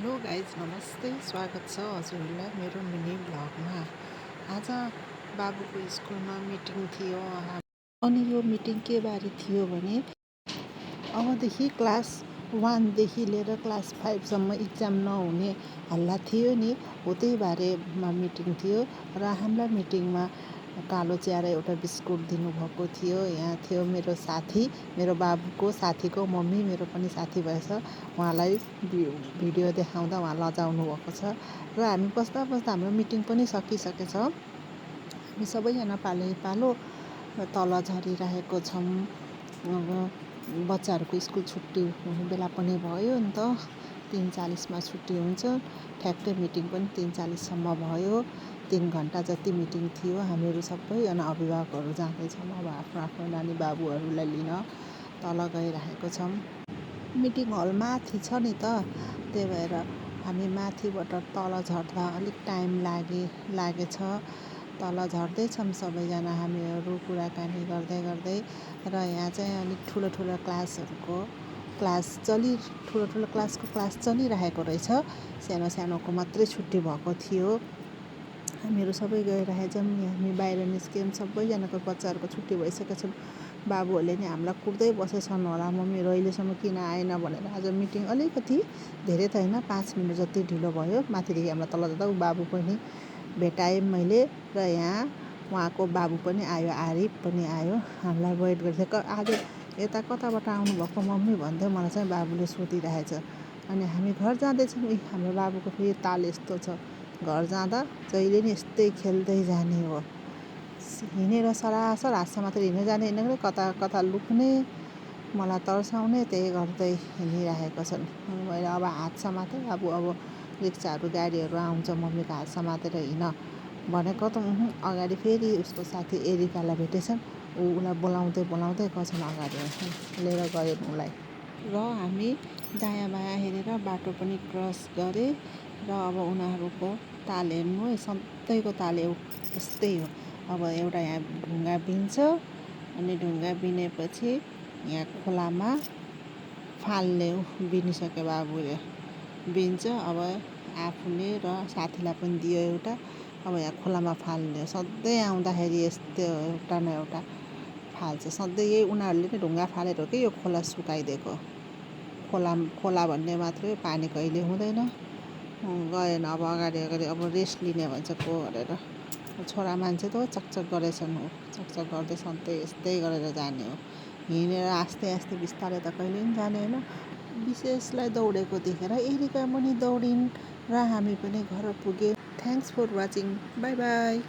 Hello guys, नमस्ते। स्वागत छ हजुरहरूलाई मेरो मिनी ब्लगमा। आज बाबुको स्कुलमा मिटिङ थियो अनि यो मिटिङ के बारे थियो भने अबदेखि क्लास 1 देखि लिएर क्लास 5 सम्म इक्जाम नहुने हल्ला थियो नि, हो त्यही बारेमा मिटिङ थियो। र हामीलाई मिटिङमा कालो चिया र एउटा बिस्कुट दिनुभएको थियो। यहाँ थियो मेरो साथी, मेरो बाबुको साथीको मम्मी, मेरो पनि साथी भएछ। उहाँलाई भिडियो देखाउँदा उहाँ लजाउनु भएको छ। र हामी बस्दा बस्दा हाम्रो मिटिङ पनि सकिसकेछ। हामी सबैजना पालो तल झरिरहेको छौँ। अब बच्चाहरूको स्कुल छुट्टी हुने बेला पनि भयो नि त, 3:40 छुट्टी हुन्छ। ठ्याक्कै मिटिङ पनि 3:40 भयो। 3 घन्टा जति मिटिङ थियो। हामीहरू सबैजना अभिभावकहरू जाँदैछौँ। अब आफ्नो आफ्नो नानी बाबुहरूलाई लिन तल गइरहेको छौँ। मिटिङ हल माथि छ नि त, त्यही भएर हामी माथिबाट तल झर्दा अलिक टाइम लागेछ। तल झर्दैछौँ सबैजना हामीहरू कुराकानी गर्दै गर्दै। र यहाँ चाहिँ अलिक ठुलो क्लासको क्लास चलिरहेको रहेछ। सानो सानोको मात्रै छुट्टी भएको थियो। हामीहरू सबै गइरहेछौँ। हामी बाहिर निस्क्यौँ। सबैजनाको बच्चाहरूको छुट्टी भइसकेको छ। बाबुहरूले नि हामीलाई कुर्दै बसेछन् होला, मम्मीहरू अहिलेसम्म किन आएन भनेर। आज मिटिङ अलिकति धेरै त होइन, 5 मिनट जति ढिलो भयो। माथिदेखि हामीलाई तल जाँदा बाबु पनि भेटाएँ मैले। र यहाँ उहाँको बाबु पनि आयो, आरिफ पनि आयो। हामीलाई वेट गरिसक्यो। आज यता कताबाट आउनुभएको मम्मी भन्दै मलाई चाहिँ बाबुले सोधिरहेछ। अनि हामी घर जाँदैछौँ। हाम्रो बाबुको फेरि ताल यस्तो छ, घर जाँदा जहिले नि यस्तै खेल्दै जाने हो। हिँडेर सरासर हातमा मात्र हिँडेर जाने, हिँडेर कता कता लुक्ने, मलाई तर्साउने, त्यही गर्दै हिँडिरहेको छन्। मैले अब हात समातेँ। अब रिक्साहरू गाडीहरू आउँछ, मम्मीको हात समातेर हिँड भनेको त अगाडि फेरि उसको साथी एरिकालाई भेटेछन्। उसलाई बोलाउँदै गछन् अगाडि लिएर गयो उसलाई। र हामी दायाँ बायाँ हेरेर बाटो पनि क्रस गरेँ। र अब उनीहरूको ताल हेर्नु है, सधैँको ताल यस्तै हो। अब एउटा यहाँ ढुङ्गा बिन्छ, अनि ढुङ्गा बिनेपछि यहाँ खोलामा फाल्ने बिनिसक्यो बाबुले, बिन्छ। अब आफूले र साथीलाई पनि दियो एउटा। अब यहाँ खोलामा फाल्ने, सधैँ आउँदाखेरि यस्तो एउटा न एउटा फाल्छ। सधैँ यही उनीहरूले नै ढुङ्गा फालेर हो कि यो खोला सुकाइदिएको। खोला भन्ने मात्रै, पानी कहिले हुँदैन। गएन अब अगाडि अब रेस्ट लिने भन्छ को गरेर। छोरा मान्छे त चकचक गरेछन्, चकचक गर्दै सधैँ यस्तै गरेर जाने हो। हिँडेर आस्ते बिस्तारै त कहिले पनि जाने होइन। विशेषलाई दौडेको देखेर एरिका पनि दौडिन् र हामी पनि घर पुग्यौँ। Thanks for watching. Bye by.